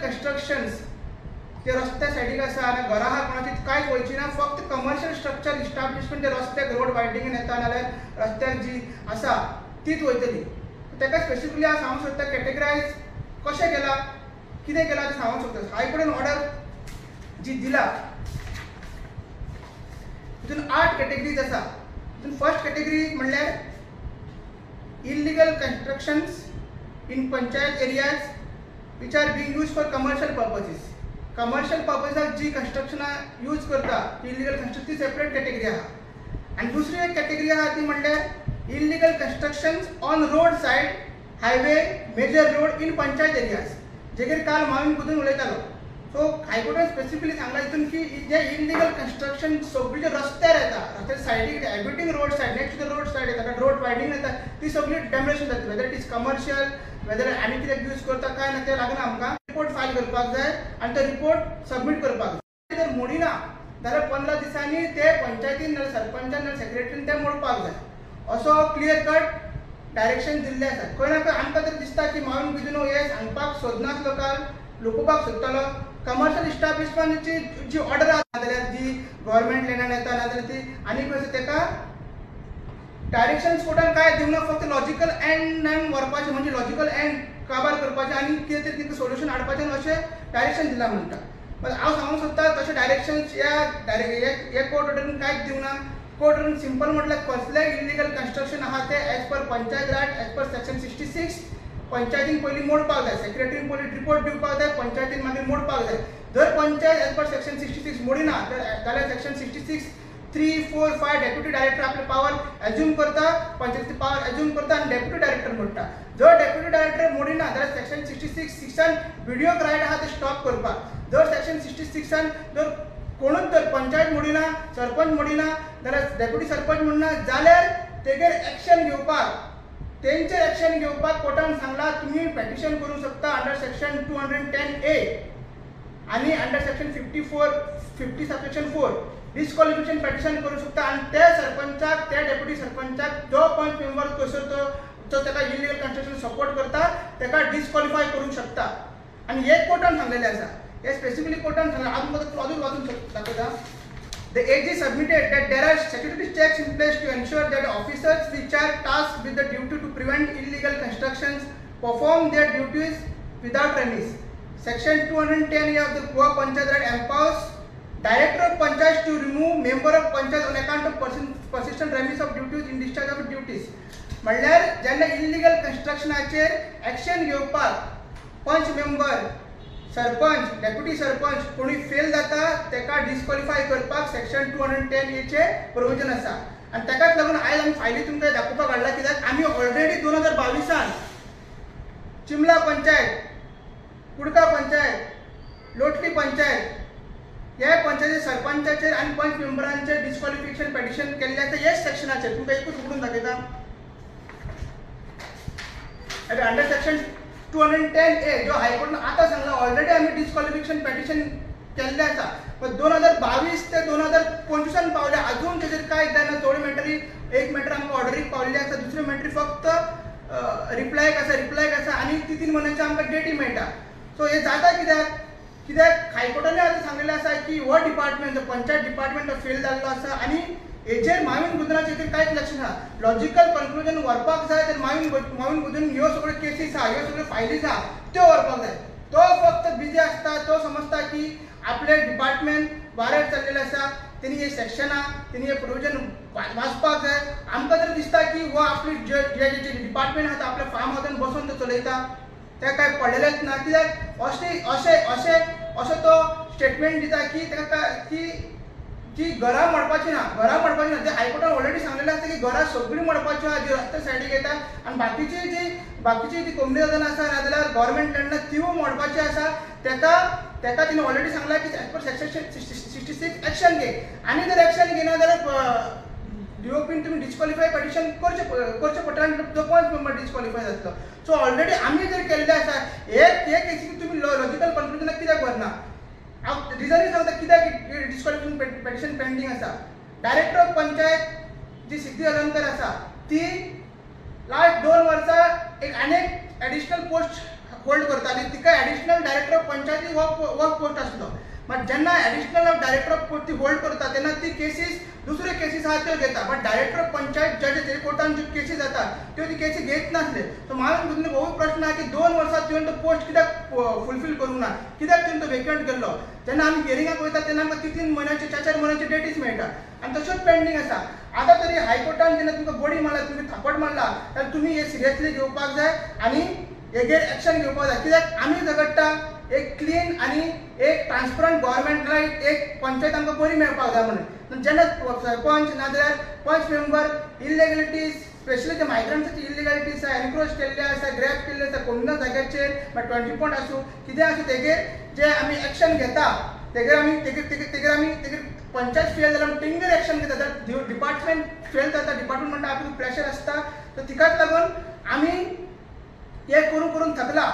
Constructions ते रस्त्या सायडीक आसा आनी घरां आहा कोणाची कांयच वयची ना, फक्त कमर्शियल स्ट्रक्चर इस्टाब्लिशमेंट ते रस्त्याक रोड वायडनिंगेन येता नाल्यार रस्त्याक जी आसा तीच वयतली. ताका स्पेसिफिकली हांव सांगूंक सोदता कॅटेगरायज कशें केलां, कितें केलां तें सांगूंक सोदता. हायकोर्टान ऑर्डर जी दिला तितून 8 कॅटेगरीज आसा. तितून फर्स्ट कॅटेगरी म्हणल्यार illegal constructions in panchayat areas which are being used for commercial purposes. Commercial पर्पजाक जी कन्स्ट्रक्शनां यूज करता इलिगल कन्स्ट्रक्शन ती सेपरेट कॅटेगरी आहा. आनी दुसरी एक कॅटेगरी आहा ती म्हणल्यार illegal constructions on road side, highway, major road in panchayat areas, जेगेर काल माविन गुदिन्हो उलयतालो. सो हायकोर्टान स्पेसिफिकली सांगला हितून की जे इलिगल कन्स्ट्रक्शन सगळी जे रस्त्यार येता, रस्त्यार सायडीक abutting road side, next to the road side येता, रोड वायडनिंग येता, ती सगळी डेमोलेशन जातली. Whether it is commercial, whether आनी कित्याक यूज करता काय ना तें लागना आमकां. रिपोर्ट फायल करपाक जाय आनी तो रिपोर्ट सबमीट करपाक जाय. जर मोडिना जाल्यार 15 दिसांनी ते पंचायतीन नाल्यार सरपंचान नाल्यार सेक्रेटरीन ते मोडपाक जाय, असो क्लियर कट डायरेक्शन दिल्लें आसा. खंय ना खंय आमकां तर दिसता की माविन गुदिन्हो हें सांगपाक सोदनासलो काल, लुकोवपाक सोदतालो. कमर्शियल इस्टाब्लिशमेंटाची जी ऑर्डर आसा जाल्यार जी गव्हर्मेंट लँडान येता नाजाल्यार ती आनी खंय ताका डायरेक्शन्स कोर्टान कांय दिवना, फक्त लॉजिकल एंड व्हरपाचें, म्हणजे लॉजिकल एंड काबार करपाचें आनी कितें तरी तांकां सोल्युशन हाडपाचें अशें डायरेक्शन दिलां म्हणटा. पण हांव सांगूंक सोदता तशें डायरेक्शन्स ह्या कोर्ट ऑर्डरीन कांयच दिवना. कोर्ट ऑर्डरीन सिंपल म्हटल्यार कसलेंय इलिगल कन्स्ट्रक्शन आहा तें as per panchayat raj, as per section 66 पंचायतीन पयलीं मोडपाक जाय, सेक्रेटरीन पयलीं रिपोर्ट दिवपाक जाय, पंचायतीन मागीर मोडपाक जाय. जर पंचायत एज पर सेक्शन 66 मोडिना जाल्यार सेक्शन 66 3, 4, 5 डेप्युटी डायरेक्टर आपले पावर एज्यूम करता, पंचायतीची पावर एज्यूम करता आनी डेप्युटी डायरेक्टर मोडटा. जर डेप्युटी डायरेक्टर मोडिना जाल्यार सेक्शन 66 बीडीओक रायट आहा ते स्टॉप करपाक. जर सेक्शन 66 जर कोणूच जर पंचायत मोडिना, सरपंच मोडिना जाल्यार डेप्युटी सरपंच मोडिना जाल्यार तेगेर एक्शन घेवपाक, तेंचेर एक्शन घेवपाक कोर्टान सांगला तुमी पेटिशन करूंक शकता अंडर सेक्शन 210A आनी under section 54 50 subsection 4 disqualification petition करूंक शकता. आनी त्या सरपंचाक, त्या डेप्युटी सरपंचाक जो पंच मेंबर कसो तो ताका इलिगल कन्स्ट्रक्शन सपोर्ट करता ताका डिस्क्वॉलिफाय करूंक शकता. आनी हे कोर्टान सांगलेलें आसा, हे स्पेसिफिकली कोर्टान सांगलां. हांव अजून वाचून दाखयता. The AG submitted that there are security checks in place to ensure that officers which are tasked with the duty to prevent illegal constructions perform their duties without remiss. Section 210 of the Goa Panchayat Raj empowers Director of Panchayat to remove member of Panchayat on account of persistent remiss of duties in discharge of duties. म्हणल्यार जेन्ना illegal कन्स्ट्रक्शनाचेर action घेवपाक पंच member, sarpanch, deputy sarpanch कोणी fail जाता ताका disqualify करपाक section 210A provision आसा. आनी ताकाच लागून आयज आमी फायली तुमकां दाखोवपाक हाडला, कित्याक आमी ऑलरेडी 2022 चिमला पंचायत, कुडका पंचायत, लोटली पंचायत ह्या पंचायती सरपंचाचेर आनी पंच मेंबरांचेर डिस्क्वॉलिफिकेशन पेटिशन केल्लें आसा ह्याच सेक्शनाचेर. तुमकां एकूच उगडून दाखयता. अंडर सेक्शन 210A जो हायकोर्टान आतां सांगला ऑलरेडी आमी डिस्क्वॉलिफिकेशन पेटिशन केल्लें आसा, पण 2022 ते 2025 पावले अजून तेजेर कांय जायना. थोडी मॅटरी, एक मॅटर आमकां ऑर्डरीक पावल्ली आसा, दुसरी मॅटरी फक्त रिप्लायक आसा, रिप्लायक आसा आनी ती 3 म्हयन्याची आमकां डेटी मेळटा. सो हें जाता कित्याक, कित्याक हायकोर्टानूय आतां सांगलेलें आसा की हो डिपार्टमेंट, पंचायत डिपार्टमेंट फेल जाल्लो आसा आनी हेचेर माविन गुदिन्होचेर कांयच लक्ष ना. लॉजिकल कन्क्लुजन व्हरपाक जाय तर माविन गुदिन्हो ह्यो सगळ्यो केसीस आहा, ह्यो सगळ्यो फायलीस आहा त्यो व्हरपाक जाय. तो फक्त बिजी आसता, तो समजता की आपले डिपार्टमेंट वाऱ्यार चल्लेलें आसा, तेणी हे सेक्शनां, तेणी हे प्रोविजन वाचपाक जाय. आमकां तर दिसता की हो आपली जे जे डिपार्टमेंट आहा आपल्या फार्म हावसान बसून तो चलयता, तेका कांय पडलेलेंच ना. कित्याक अशें अशें अशें असो तो स्टेटमेंट दिता की ताका की जी घरां मोडपाची ना, घरां मोडपाची ना. जे हायकोर्टान ऑलरेडी सांगलेलें आसता की घरां सगळीं मोडपाची आहा जी रस्त्या सायडीक येता आनी बाकीची जी कोमुनिदाद आसा नाजाल्यार गव्हर्मेंट लँड तिवूय मोडपाची आसा. ताका ताका तिणें ऑलरेडी सांगलां की एज पर सेक्शन 66 एक्शन घे, आनी जर एक्शन घेना जाल्यार डीओपीन तुमी डिस्क्वॉलिफाय पेटिशन करचें पडटलें आनी तो पंच मेंबर डिस्क्वॉलिफाय जातलो. सो ऑलरेडी आमी जर केल्लें आसा हे केसीक तुमी लॉजिकल कन्क्लुजनाक कित्याक व्हरना? हांव रिजनूय सांगता कित्याक डिस्क्वॉलिफिकेशन पेटिशन पेंडींग आसा. डायरेक्टर ऑफ पंचायत जी सिद्धी अलंकर आसा ती लास्ट 2 वर्सां एक आनी एक एडिशनल पोस्ट होल्ड करताली तिका एडिशनल डायरेक्टर ऑफ पंचायती हो पोस्ट आसलो. बट जेन्ना एडिशनल डायरेक्टर ऑफ ती होल्ड करता तेन्ना ती केसीस दुसऱ्यो केसीस आहा त्यो घेता, बट डायरेक्टर ऑफ पंचायत जज तेजे कोर्टान ज्यो केसी जाता त्यो ती केसी घेत नासले. सो म्हाका तुमकां हो प्रश्न आहा की 2 वर्सां तुवें तो पोस्ट कित्याक फुलफील करूंक ना, कित्याक तुवें तो वेकंट केल्लो. जेन्ना आमी हियरिंगाक वयता तेन्ना आमकां 3-3 म्हयन्याचे 4-4 म्हयन्याचे डेटीस मेळटा आनी तश्योच पेंडींग आसा. आतां तरी हायकोर्टान जेन्ना तुमकां बडी मारला, तुमकां थापट मारला जाल्यार तुमी हे सिरियसली घेवपाक जाय आनी हेगेर एक्शन घेवपाक जाय. कित्याक आमी झगडटा एक क्लीन आनी एक ट्रान्सपरंट गव्हर्मेंट, एक पंचायत आमकां बरी मेळपाक जाय म्हणून. जेन्ना सरपंच नाजाल्यार पंच मेंबर इलिगलिटीज, स्पेशली जे मायग्रंट्साची इलिगलिटीज आसा, एनक्रोच केल्ले आसा, ग्रॅब केल्ले आसा कोमना जाग्याचेर, मागीर 20 पॉयंट आसूं कितें आसूं, तेगेर जे आमी एक्शन घेता तेगेर आमी तेगेर आमी तेगेर पंचायत फेल जाल्यार आमी तेंगेर एक्शन घेता. जाल्यार डिपार्टमेंट फेल जाता, डिपार्टमेंट म्हणटा आपली प्रेशर आसता, तर तिकाच लागून आमी हे करून करून थकला.